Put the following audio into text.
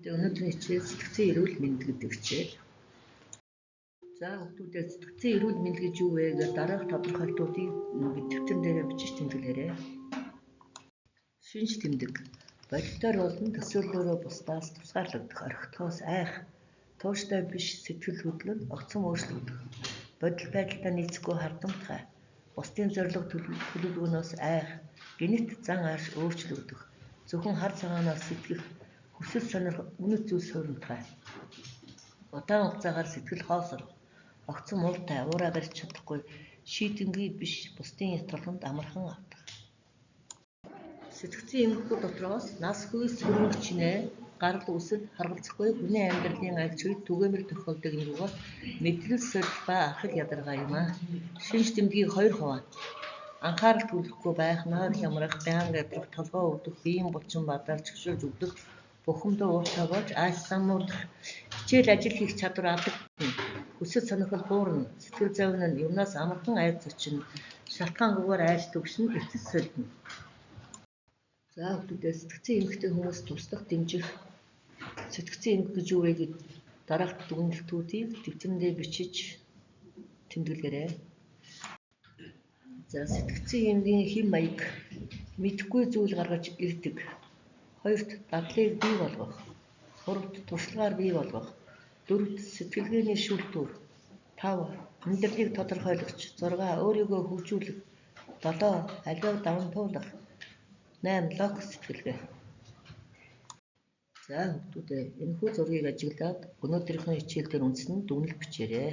Хүүхдүүдээ, өнөөдрийн хичээл сэтгцийн эрүүл мэнд гэдэг хичээл. За хүүхдүүдээ, сэтгцийн эрүүл мэнд гэж юу вэ гэдэг дараах тодорхойлтуудыг дэвтэр дээрээ бичиж тэмдэглээрэй. Шинж тэмдэг. Бодитоор болон төсөөллөөрөө бусдаас тусгаарлагдах, орхигдохоос айх, тууштай биш сэтгэл хөдлөл, огцом өөрчлөгдөх, бодит байдалтай нийцэхгүй хардамтгай, бусдын зорилго төлөвлөгөөнөөс айх, гэнэт зан ааш өөрчлөгдөх, зөвхөн хар цагаанаар сэтгэх, хүсэл сонирхол, үнэт зүйл сууринтгай. Удаан хугацаагаар сэтгэл хоосорох, огцом ууртай, уураа барьж чадахгүй, шийдэмгий биш, бусдын ятгаланд амархан автах. Сэтгцийн эмгэгүүд дотроос нас хүйс хөрөнгө чинээ, гарал үүсэл, харгалзахгүй хүний амьдралын аль ч үед түгээмэл тохиолддог эмгэг бол мэдлэл содил ба архал ядаргаа юм аа. Шинж тэмдгийг хоёр хуваана. Анхаарал төвлөрөхгүй байх, нойр хямрах, байнга ядрах, толгой өвдөх, биеийн булчин бадаар чигшүүлж өвдөх, бухимдан ууртай болж ааш самуудах, хичээл ажил хийх чадвар алдагдана, хүсэл сонирхол буурна, сэтгэл зовнил, юмнаас амархан айж зочино, шалтгаангүйгээр айж түгшинэ, эцэс сольдоно. За хүүхдүүдээ, сэтгцийн эмгэгтэй хүмүүс туслах, дэмжих сэтгцийн эмгэг гэж юу вэ гэд дараах дүгнэлтүүдийг дэвтэрэндээ бичиж тэмдэглээрэй. За сэтгцийн эмгэгийн хэв маяг мэдэхгүй зүйл гаргаж ирдэг. Хоёрт, дадлыг бий болгох. Гуравт, туршлагаар бий болгох. Дөрөвт, сэтгэлгээний шүүлтүүр. 5, амьдралыг тодорхойлогч. 6, өөрийгөө хөгжүүлэх. 7, аливааг даван туулах. 8, логик сэтгэлгээ. За хүүхдүүдээ, энэхүү зургийг ажиглаад өнөөдрийнхөө хичээл дээр үндсэн дүгнэлт бичээрэй.